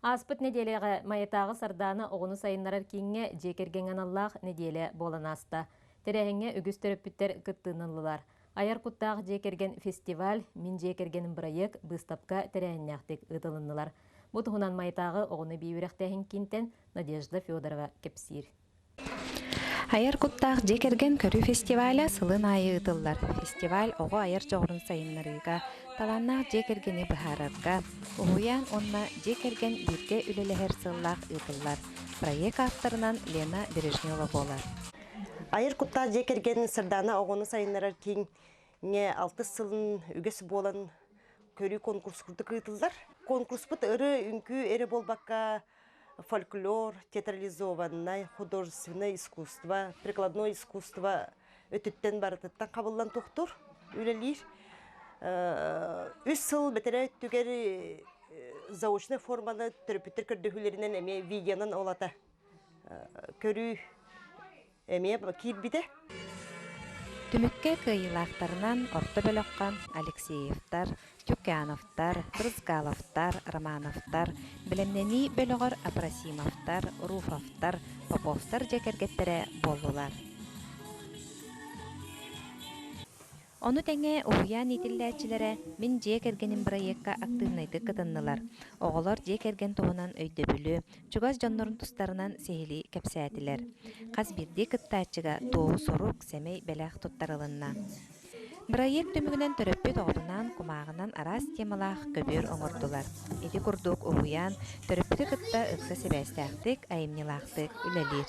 Ааспыт нэдиэлэҕэ Майатааҕы Сардаана оҕону сайыннарар кииҥҥэ дьиэ кэргэҥҥэ аналлаах нэдиэлэ буолан ааста. Тэрээһиҥҥэ үгүс төрөппүттэр кыттыыны ыллылар. Айар куттаах дьиэ кэргэн фестиваль, Мин дьиэ кэргэним бырайыак быыстапка тэрээһиннээхтик ыытылыннылар. Бу туһунан Майатааҕы оҕону эбии үөрэхтээһин киинтэн Надежда Федорова кэпсиир. Айар куттаах дьиэ кэргэн көрүү фестиваля сылын аайы ыытыллар. Фестиваль оҕо айар дьоҕурун сайыннарыыга, талааннаах дьиэ кэргэни быһаарарга, уһуйаан уонна дьиэ кэргэн бииргэ үлэлэһэр сыаллаах ыытыллар. Проект авторынан Лена Бережнева буолар. Айар куттаах дьиэ кэргэн Сардаана оҕону сайыннарар кииҥҥэ алтыс сылын үгэс буолан көрүү конкурс курдук ыытыллар. Конкурспут ыры үҥкүү эрэ буолбакка фольклор, театрализованнай, художественное искусство, прикладное искусство өтүттэн барытыттан хабыллан тохтур, үлэлиир. Үс сыл бэтэрээ өттүгэр заочнай форманы төрөппүттэр көрдөһүүлэринэн эмиэ видеонан олата көрүү эмиэ киирбитэ. Түмүккэ кыайыылаахтарынан орто бөлөххө Алексеевтар, Тюкяновтар, Брызгаловтар, Романовтар, бэлэмнэнии бөлөҕөр Апросимовтар, Руфовтар, Поповтар дьиэ кэргэттэрэ буоллулар. Ону тэҥэ уһуйаан иитиллээччилэрэ Мин дьиэ кэргэним бырайыакка актыыбынайдык кытыннылар. Оҕолор дьиэ кэргэн туһунан өйдөбүлү, чугас дьоннорун тустарынан сиһилии кэпсээтилэр. Хас биирдии кыттааччыга туоһу сурук, сэмэй бэлэх туттарылынна. Бырайыак түмүгүнэн төрөппүт оҕотунаан кумааҕынан араас темалаах көбүөр оҥордулар. Ити курдук уһуйаан төрөппүтү кытта ыкса сибээстээхтик, айымньылаахтык үлэлиир.